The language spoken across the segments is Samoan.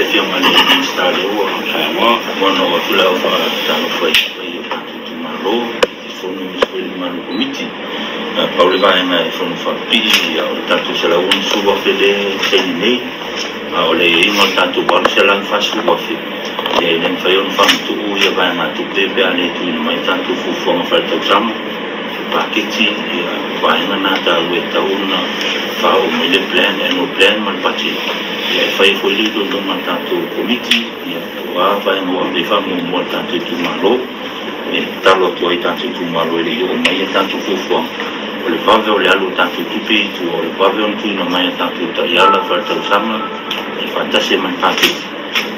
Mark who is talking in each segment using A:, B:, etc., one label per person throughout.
A: Afioga i le Minisita o lea ua ona oo atu lau faatalofa i le paia o le tatou itumalo, Taitaifono aemaise foi le mamalu o le Komiti. Pau le vaega e fono faapipii, o le tatou $160,000 lea e saini nei, a o le aiaiga o le tatou $840,000, ia e le mafai ona faamatuu ia vaegatupe pe a le tuuina mai tatou fuafuaga faaletausaga, paketi, ia vaega na taua e tatau ona faaoo mai le plan, annual plan ma le budget, ia e fai foi le iloiloga a le tatou Komiti, ia po o a vaega ua ave i ai faamuamua a le tatou itumalo. E tatalo atu ai i tatou itumalo e le i oo mai a tatou fuafuaga, o le vave o le alu o tatou tupe i tua, o le vave ona tuuina mai a tatou taiala faaletausaga e faatasi ai ma le paketi,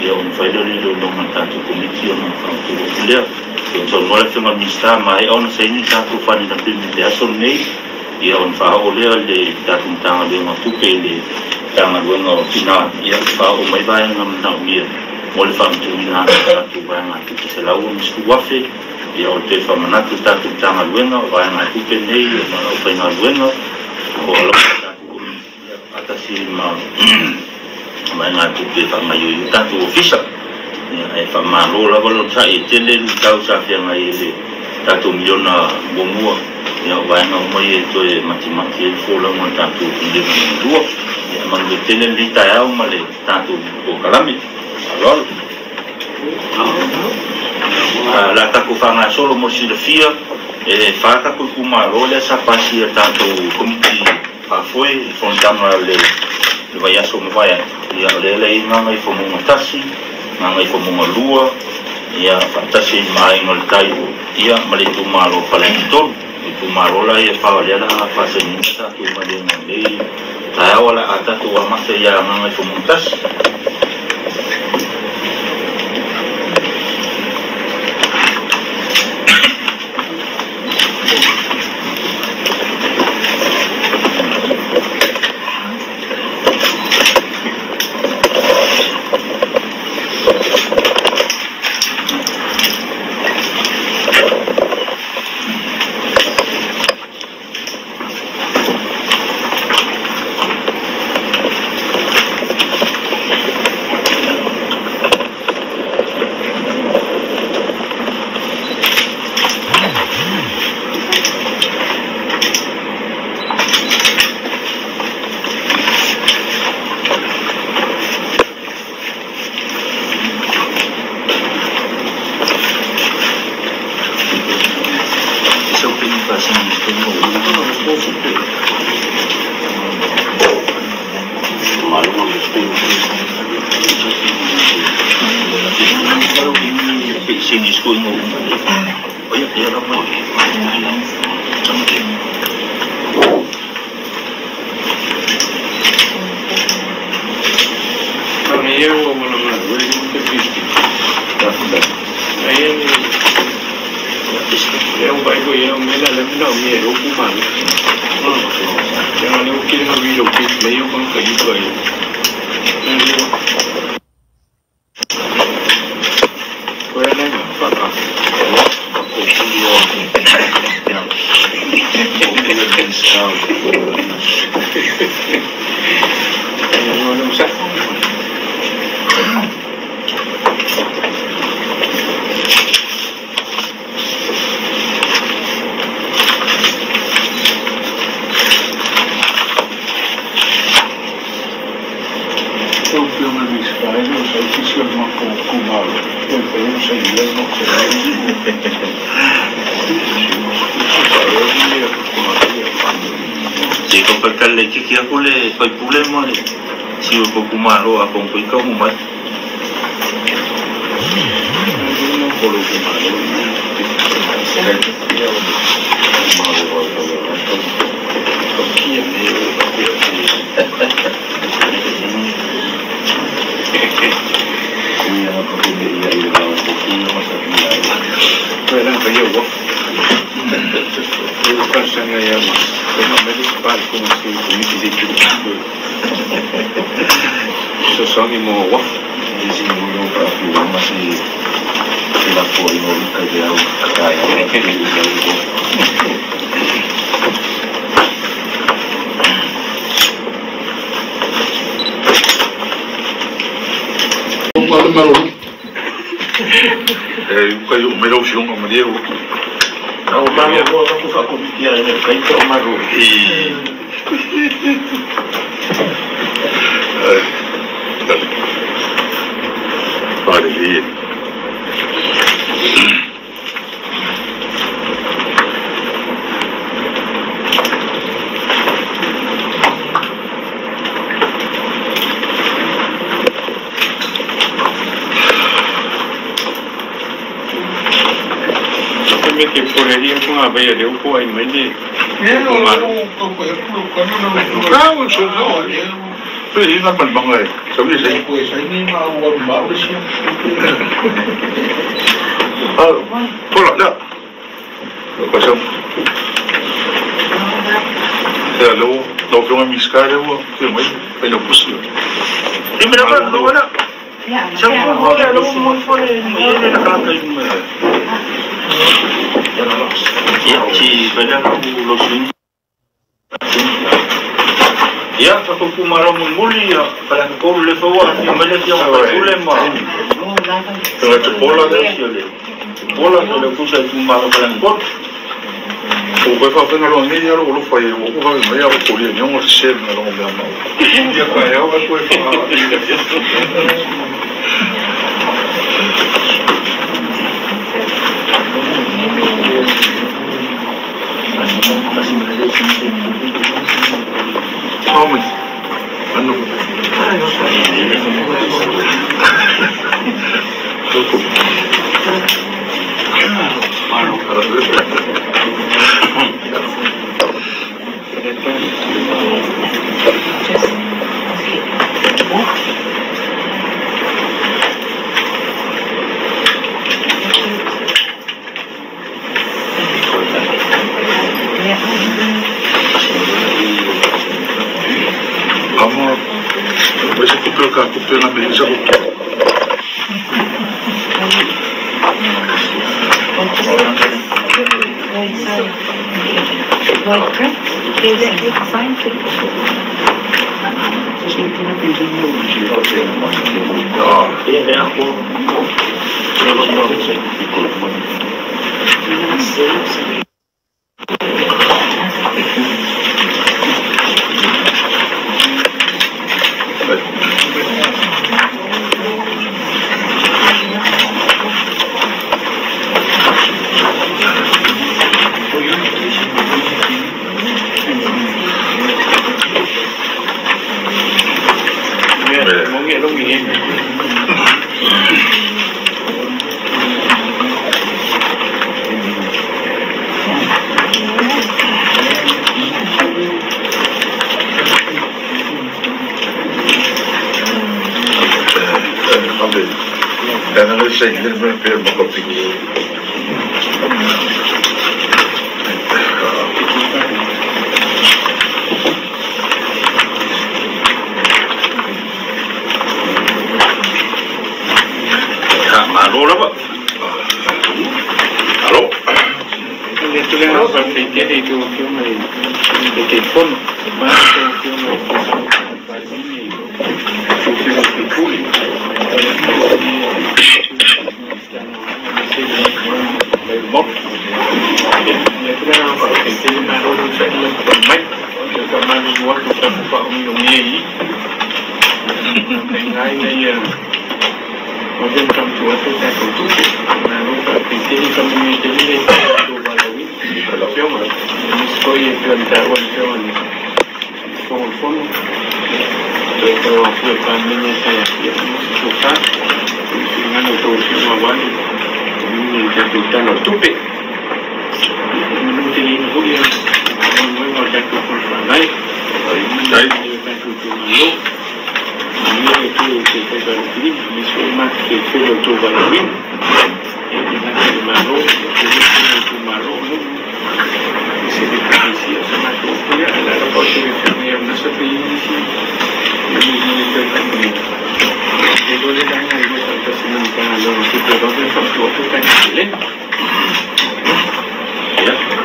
A: ia ona fai lea o le iloiloga a le tatou Komiti ona faamatuu atu lea. Pei ona saunoa le Afioga i le Minisita, maea ona saini le tatou final agreement i le aso lenei, ia ona faaoo lea i le tatou Matagaluega o Tupe i le Matagaluega o Tina, ia faaoo mai vaega manaomia mo le faamatuuina atu o tatou vaegatupe $160,000. Ia o le toe faamanatu i le tatou Matagaluega o vaegatupe nei o le aufaigaluega o alofa i le tatou Komiti, ia faatasi ma vaegatupe e faagaoioi ai tatou ofisa. Ia ae faamalo lava le onosai, e tele luitau sa feagai ai le tatou miliona muamua, ia o vaega uma ia e toe matimati ai le folauga o le tatou miliona lona lua. Ia manuia tele lenei taeao ma le tatou polokalame. Faaaloalo. O le a tatou faagasolo mo le silafia, e 4 tatou itumalo lea sa pasia e le tatou Komiti faafoe i le fonotaga o le vaiaso ua mavae atu. Ia o lea la e i ai Gagaifomauga 1, Gagaifomauga 2, ia faatasi ai ma Aiga o le Tai, ia ma le itumalo o Faleata 3. O itumalo la ia e 4 o lea o le a faasainiina tatou maliega i lenei taeao, o le a tatou amata ia Gagaifomauga 1. Se i tau laitiiti atu le faipule ma le sui o le tou itumalo a tou taunuu mai.
B: E kai o me lau sionga ma leo.
A: Au malo ko ko fa komiti ai ne kai to malo.
B: Pare li.
C: Me que por aí com a veia deu com a imagem.
A: Ia, tatou mara mulimuli ia, palanipolu le faua afio mai le afioga faipule ma
B: Tupola
A: le Tupola le kusa i tumalo palanipolu.
B: O koe whawhenga roa nei aro olo whai o ko whai mai aro kori ni ongo se na rongo mea mau.
C: Ia ka eo ka koe wha.
B: Pāmi. Anu. Toko. Ama parece que tu na melisa ko.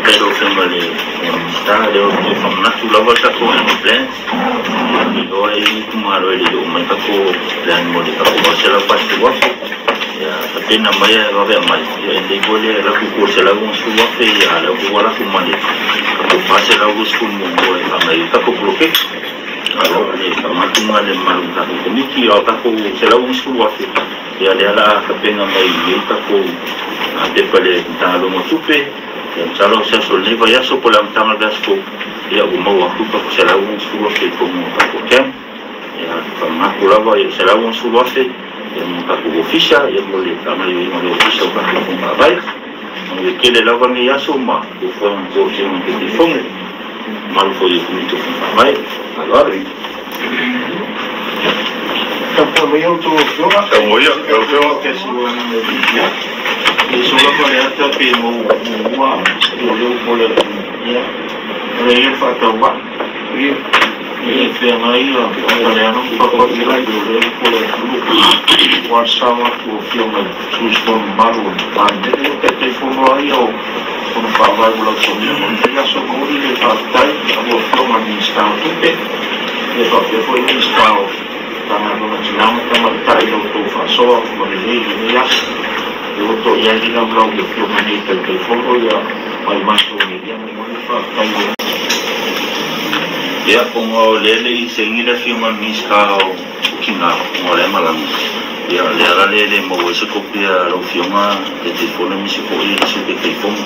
A: Faafetai lau Afioga i le Minisita, lea ou te faamanatu lava le tatou annual plan. Iloa e i ai itumalo e le i oo mai tatou plan mo le tatou $440,000. Ia tapena mai ae vave aumai, ia e lelei foi le alu atu i tua i le $160,000, ia a o lea ua alu atu ma le tatou $421 e faagaoioi ai tatou poloketi. Malo le faamanatuga i le mamalu o le tatou Komiti, a o tatou $160,000, ia lea o le a tapena mai nei tatou pepa i le Matagaluega o Tupe. Ia masalo o se aso o lenei vaiaso po o le amataga o le vaiaso fou, ia ua maua atu tatou $160,000 i totonu o tatou camp. Ia faamanatu lava, ia $160,000 ia mo tatou ofisa, ia mo le faagaoioiga o le ofisa o tatou fono faavae. Manuia tele lava lenei aso ma fuafuaga a outou afioga i Taitaifono, mamalu foi o Komiti o Fono Faavae. Faaaloalo.
B: Tapuai maia outou afioga. Tapuai lau Afioga.
A: E sola faleata pe muamua o leo po le ia o le ia faatauvaa e feagai ia Faleano ma Papa o leo po le atunuu ua sawa atu o afioga i sui usufono mamalu o le Palemene o Taitaifono ai o Fono Faavae ua lautogia mo lenei aso. Momoli le faafetai i lau Afioga i le Minisita o Tupe ia faapea foi Minisita o Matagaluega Tina ma Tamaitai i la outou faasoa ma lelei i lenei aso. E oto i ai le laulau i afioga nei Taitaifono ia mai matou nei, ia momoli le faafetai i le
D: Ia, ona o lea e le i saini le Afioga i le Minisita o Tina, ona o lea e malaga, ia, o le ala lea e le maua ai se kopi a lau Afioga Taitaifono aemaise foi le Sui Taitaifono.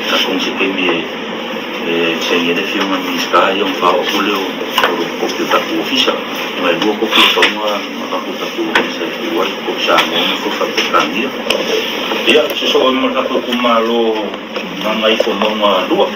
D: Atonu se taimi e saini ai le Afioga i le Minisita, ia ona faaoo atu lea o le kopi o le tatou ofisa. Ona e lua kopi e tatau ona avatu i le tatou ofisa e tuu ai, kopi Samoa ma kopi faa-Peretania. Ia, sosoo ai ma le tatou itumalo o Gagaifomauga 2.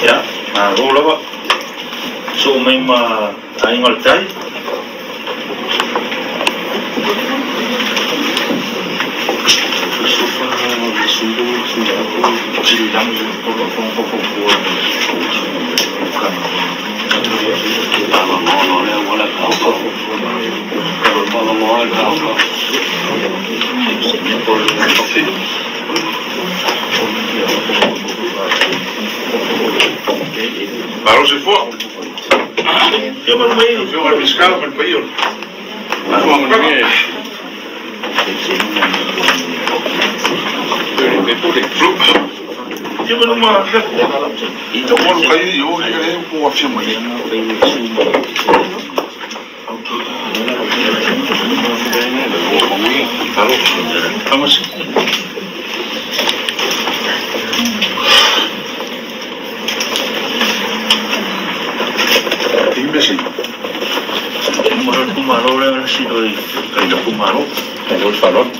D: Ia, malo lava. Sosoo mai ma Aiga o le Tai.
B: Malo se foa. Afioga i le Minisita ma le paia o le
D: faatasi oe i tatou Malo.
B: Malo le faaaloalo.